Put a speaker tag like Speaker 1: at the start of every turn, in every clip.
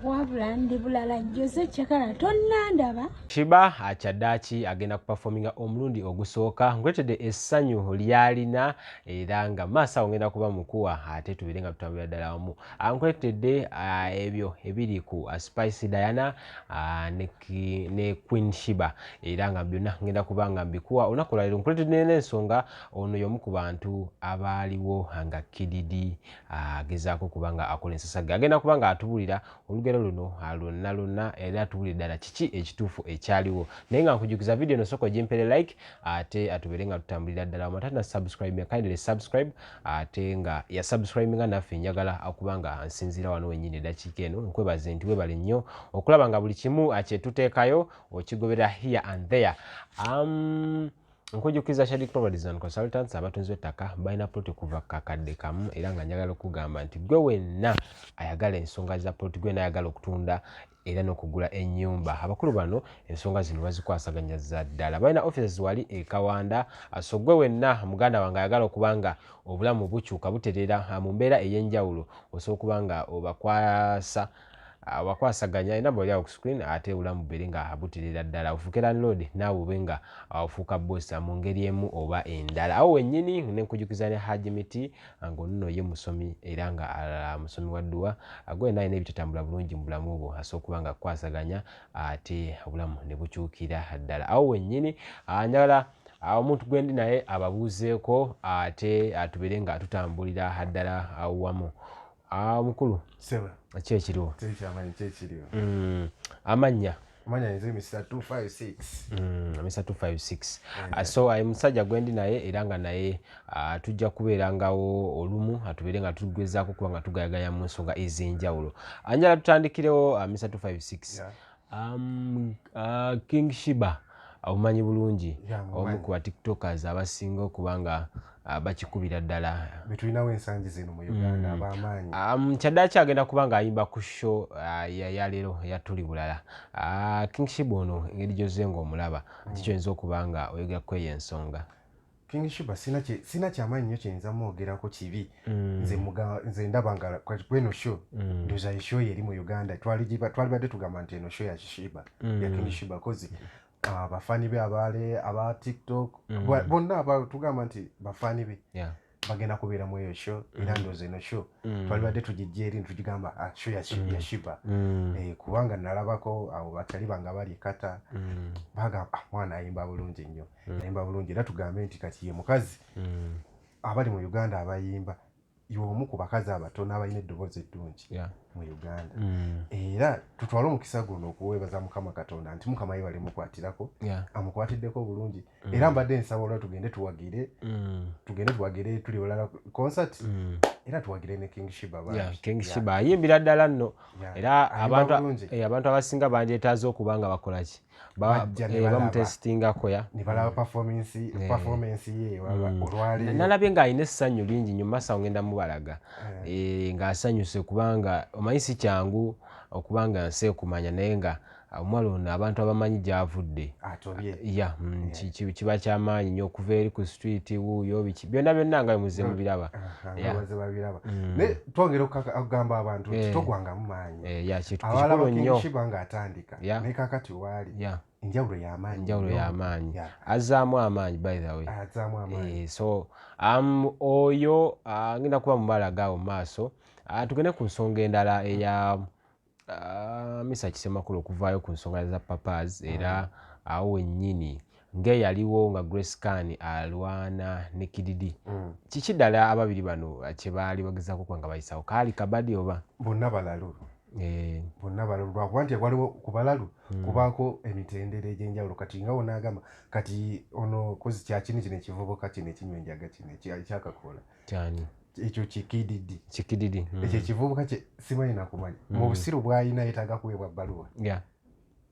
Speaker 1: Wabula ndi bulala, Jose Kyakala, tonnandaba.
Speaker 2: Sheebah kyaddaaki agenda kuperforminga omulundi ogusooka. Nkuleetedde essanyu lyalina era nga maaso awo ngenda kuba mukuwa, ate tubeere nga tutambulira ddala wamu. Nkuleetedde ebyo ebiri ku Spice Diana ne Queen Sheebah, era nga byonna ngenda kuba nga mbikuwa olunaku olwaleero. Nkuleetedde n'ensonga ono y'omu ku bantu abaaliwo nga Kididi agezaako kuba nga akola ensasagge. Agenda kuba nga atubuulira olugero luno lwonna lwonna, era atubuulire ddala kiki ekituufu ekyaliwo. Naye nga nkujukiza, video eno sooka ogimpere like, ate atubeere nga tutambulira ddala wamu. Ate na subscribe, kindly subscribe. Ate nga ya subscribe nga naffe, njagala okuba nga nsinziira wano wennyini eddakiika eno nkwebaze nti webale nnyo okulaba nga buli kimu kyetuteekayo okigobera here and there. Nkujukiza Shadik Properties and Consultants, abatunzi b'ettaka, balina ploti kuva 1,000. Era nga njagala okugamba nti gwe wenna ayagala ensonga za ploti, gwe ayagala okutunda era n'okugula ennyumba, abakulu bano ensonga zino bazikwasaganya za ddala. Balina offices wali e Kawanda. So gwe wenna muganda wange ayagala okuba nga obulamu bukyuka, buterera mu mbeera ey'enjawulo, osobola okuba nga obakwasa, wakwasaganya enamba oli awo ku screen, ate obulamu bubeere nga buterera ddala, ofuuke landlord, naawe ube nga ofuuka boss mu ngeri emu oba endala. Awo wennyini nenkujukiza ne Haji Miti, ng'onuno ye musomi era nga musomi wa dduwa. Gwe naye n'ebitatambula bulungi mu bulamu bwo, asobola okuba nga kukwasaganya, ate obulamu ne bukyukira ddala awo wennyini. Njagala omuntu gwendi naye ababuuzeeko, ate tubeere nga tutambulira ddala wamu. Omukulu, ki ekiriwo? Amannya?
Speaker 3: Amanya nze Mr 256.
Speaker 2: Mr 256. So ayi musajja gwendi naye, era nga naye tujja kubeerangawo olumu, atubeere nga tugezaako kuba nga tugayagaya mu nsonga ez'enjawulo. Anjala tutandikirewo, Mr 256.
Speaker 3: Yeah.
Speaker 2: King Sheebah omumanyi bulungi?
Speaker 3: Yeah, mumanyi.
Speaker 2: Omu ku ba TikTokers abasinga okuba nga bakikubira ddala
Speaker 3: betulinawo ensangi zino mu Uganda ab'amaanyi.
Speaker 2: Kyaddaaki agenda kuba ng'ayimba ku show ya leero eya Tuli Bulala. King Sheebah ono, engeri gy'ozze ng'omulaba, kikyoyinza okuba nga oyogera ku eyo ensonga?
Speaker 3: King Sheebah sina kyamaanyi nnyo kyeyinza mwogerako kibi. Nze ndaba nga kweno show, ndowooza show ye eri mu Uganda, twalibadde tugamba nti eno show ya Sheebah, ya King Sheebah, 'cause abafaani be abaale aba TikTok bonna tugamba nti bafaani be bagenda kubeera mu eyo show. Era ndowooza eno show twalibadde tugijja eri ntugigamba, ah, show ya Sheebah. Kubanga nalabako abo bakyali bange abali ekata bagamba, ah, mwana ayimba bulungi nnyo, ayimba bulungi. Era tugambe nti kati ye mukazi abali mu Uganda abayimba, y'omu ku bakazi abatono abalina eddoboozi eddungi mu Uganda. Era tutwale omukisa guno okuweebaza Mukama Katonda nti Mukama ye balimukwatirako, amukwatiddeko bulungi. Era mbadde nsaba olwa tugende tuwagire, tugende tuwagire Tuli Bulala concert, era tuwagire ne King Sheebah bambi.
Speaker 2: Yeah, King Sheebah ayimbira ddala nno. Era
Speaker 3: Ayimba bulungi.
Speaker 2: Abantu abasinga bandyetaaze okuba nga bakola ki?
Speaker 3: Bajja ne balaba.
Speaker 2: Bamutesitingako ya.
Speaker 3: Ne balaba performance ye olwaleero.
Speaker 2: Nalabye ng'alina essanyu lingi nnyo. Masawo ngenda mubalaga ng'asanyuse, kubanga omanyi si kyangu okuba nga nsi ekumanya, naye nga omuwala ono abantu abamanyi gy'avudde.
Speaker 3: Atobye.
Speaker 2: Ya, kiba kyamaanyi nnyo okuva eri ku street, wuuyo biki byonna byonna nga muze mubiraba.
Speaker 3: Aha, nga baze babiraba. Naye twongera okugamba abantu nti togwangamu maanyi.
Speaker 2: Ya, kintu
Speaker 3: Abalaba
Speaker 2: kikulu
Speaker 3: King
Speaker 2: nnyo.
Speaker 3: Sheebah ng'atandika ne kakati waali, enjawulo y'amaanyi
Speaker 2: Enjawulo
Speaker 3: nnyo.
Speaker 2: y'amaanyi. Azzaamu amaanyi, by the way.
Speaker 3: Azzaamu amaanyi.
Speaker 2: So oyo ngenda kuba mubalaga awo mu maaso. Tugende ku nsonga endala eya Mesach Semakula okuvaayo ku nsonga za Papas. Era awo wennyini ng'eyaliwo nga Grace Khan alwana ne Kididi, kiki ddala ababiri bano kye baali bagezaako okuba nga bayisawo? Kaali kabadi oba?
Speaker 3: Bonna balalu. Bonna balalu, lwakuba nti waliwo ku balalu kubaako emitendera egy'enjawulo. Kati nga wonaagamba kati ono kozi kyakini kino ekivubuka kino ekinywa enjaga kino ekyakakola.
Speaker 2: Kyani?
Speaker 3: Ekyo kikididi.
Speaker 2: Kikididi.
Speaker 3: Ekyo ekivubuka kye simanyi nakumanya mu busiru bw'alina yeetaaga kuweebwa bbaluwa,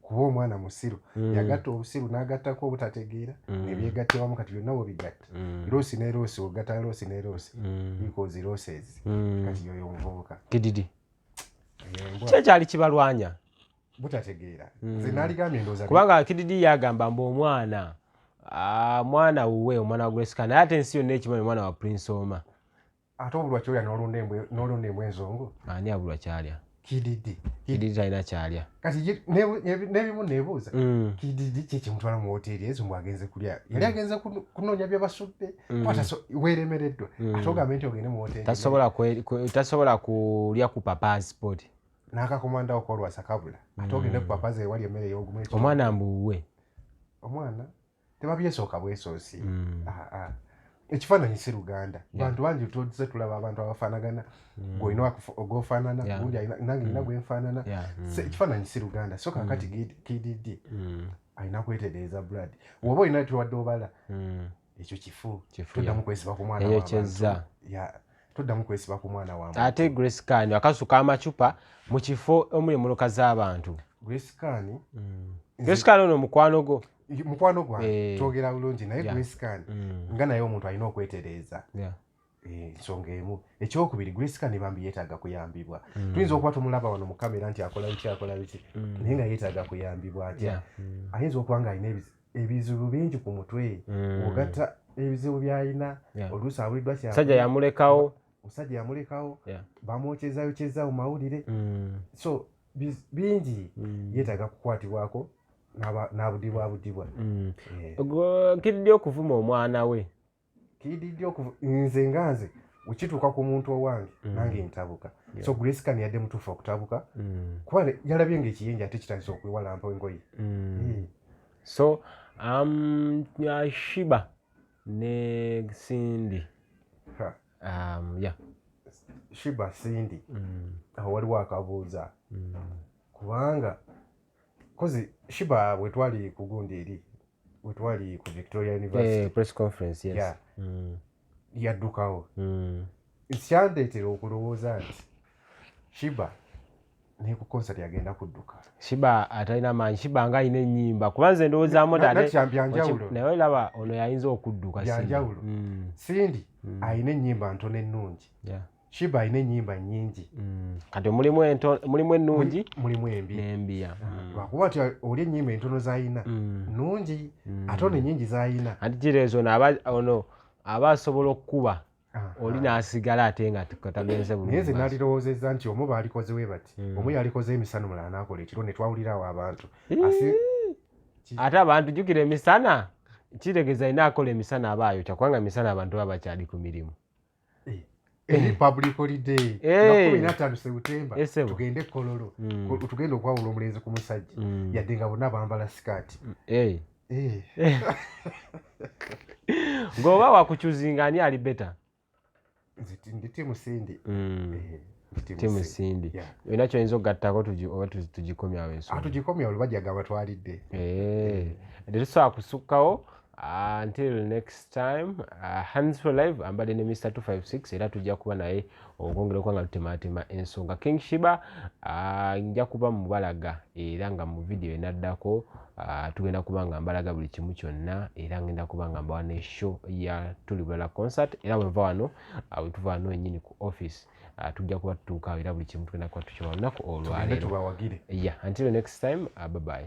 Speaker 3: kuba omwana musiru. Yagatta obusiru n'agattako obutategeera, nebyegatta wamu. Kati byonna bwebigatta, loss ne loss, ogatta loss ne loss equals losses. Kati yoyo omuvubuka.
Speaker 2: Kididi.
Speaker 3: Eyo embwa.
Speaker 2: Ki ekyali kibalwanya?
Speaker 3: Butategeera. Nze naligambye ndowooza
Speaker 2: Kubanga Kididi yagamba mbu omwana, mwana wuwe, omwana wa Grace Khan, naye ate ensi yonna ekimanyi omwana wa Prince Omar.
Speaker 3: Ate obulwa kyolya n'olunda embwa enzungu.
Speaker 2: Ani abulwa kyalya?
Speaker 3: Kididi.
Speaker 2: Kididi talina kyalya.
Speaker 3: Kati n'ebimu neebuuza, Kididi ki ekimutwala mu woteeri ezo mbu agenze kulya? Yali agenze kunoonya bye basudde, kuba weeremereddwa, ate ogambe nti ogende mu woteeri.
Speaker 2: Tasobola kulya ku passport.
Speaker 3: N'akakomandawo kolwasa kabula, ate ogende ku papazi ewali emmere ey'ogumu.
Speaker 2: Omwana mbuuwe.
Speaker 3: Omwana tebabyesooka bwesoosi. Ekifaananyi si Luganda. Bantu bangi tuze tulaba abantu abafaanagana, gwolina ogwofaanana, gundi nange nina gwenfaanana. Ekifaananyi si Luganda. So kakati KDD alina kwetereeza. Blood woba olina twadde obala ekyo kifu, toddamu kwesiba ku mwana.
Speaker 2: Eyokyezza.
Speaker 3: Toddamu kwesiba ku mwana wa.
Speaker 2: Ate Grace Khan akasuka amacupa mu kifo omuli emmotoka z'abantu.
Speaker 3: Grace Khan.
Speaker 2: Grace Khan ono mukwano gwo.
Speaker 3: Mukwano gwange, twogera bulungi naye. Grace Khan nga naye omuntu alina okwetereeza, ensonga emu. Ekyokubiri, Grace Khan bambi yeetaaga kuyambibwa. Tuyinza okuba tumulaba wano mu kamera nti akola biki, akola biki, naye nga yeetaaga kuyambibwa. Atya? Ayinza okuba nga alina ebizibu bingi ku mutwe, ogatta ebizibu by'alina, oluusi abuliddwa.
Speaker 2: Musajja yamulekawo.
Speaker 3: Musajja yamulekawo, bamwokyezayokyeza mu mawulire, so bingi yeetaaga kukwatibwako n'abudibwabudibwa.
Speaker 2: Kididi okuvuma omwana we.
Speaker 3: Kididi, nze nga nze wekituuka ku muntu owange, nange ntabuka. So Grace Khan yadde mutuufu okutabuka, kuba yalabye nga ekiyenje ate kitandise okwewalampa engoye.
Speaker 2: So Sheebah ne Cindy. Yeah.
Speaker 3: Sheebah, Cindy, awo waliwo akabuuza, kubanga kozi Sheebah bwe twali ku gundi eri, bwe twali ku Victoria University
Speaker 2: press conference, yes.
Speaker 3: Yaddukawo. Kyandeetera okulowooza nti Sheebah ne ku concert agenda kudduka.
Speaker 2: Sheebah atalina maanyi. Sheebah nga alina ennyimba, kuba nze ndowoozaamu
Speaker 3: Byanjawulo.
Speaker 2: Naye olaba ono yayinza okudduka.
Speaker 3: Byanjawulo. Cindy alina ennyimba ntono ennungi. Sheebah alina ennyimba nnyingi.
Speaker 2: Kati mulimu ennungi.
Speaker 3: Mulimu embi.
Speaker 2: N'embiya.
Speaker 3: Lwakuba ti oli ennyimba entono z'alina nnungi, ate ono ennyingi z'alina.
Speaker 2: Anti kireezo ono aba asobola okukuba oli n'asigala ate nga tagenze
Speaker 3: bulungi. Naye nze nalirowoozezza nti omu baalikoze we bati, omu yalikoze emisana, omulala n'akola ekiro, ne twawulirawo abantu.
Speaker 2: Ate abantu, jjukira emisana kitegeeza alina akola emisana aba ayokya, kubanga emisana abantu baba bakyali ku mirimu.
Speaker 3: Eri public holiday nga 15 September, tugende Kololo, tugende okwawula omulenzi ku musajja, yadde nga bonna bambala sikaati.
Speaker 2: Ng'oba wakuchoosinga ani ali better?
Speaker 3: Nze ndi team Cindy.
Speaker 2: Team Cindy. Olina kyoyinza okugattako oba tugikomyawo ensonga?
Speaker 3: Tugikomyawo, olubajjaga batwalidde.
Speaker 2: Tetusobola kusukkawo. Until next time, Hands for Live, ambadde ne Mr 256, era tujja kuba naye okwongera okuba nga tutematema ensonga King Sheebah. Nja kuba mubalaga era nga mu video enaddako tugenda kuba nga mbalaga buli kimu kyonna, era ngenda kuba nga mbawa ne show ya Tuli Bulala concert. Era bweva wano, wetuva wano wennyini ku office, tujja kuba tutuukawo, era buli kimu tugenda kuba tukiwa olunaku olwaleero. Yeah, until next time, bye bye.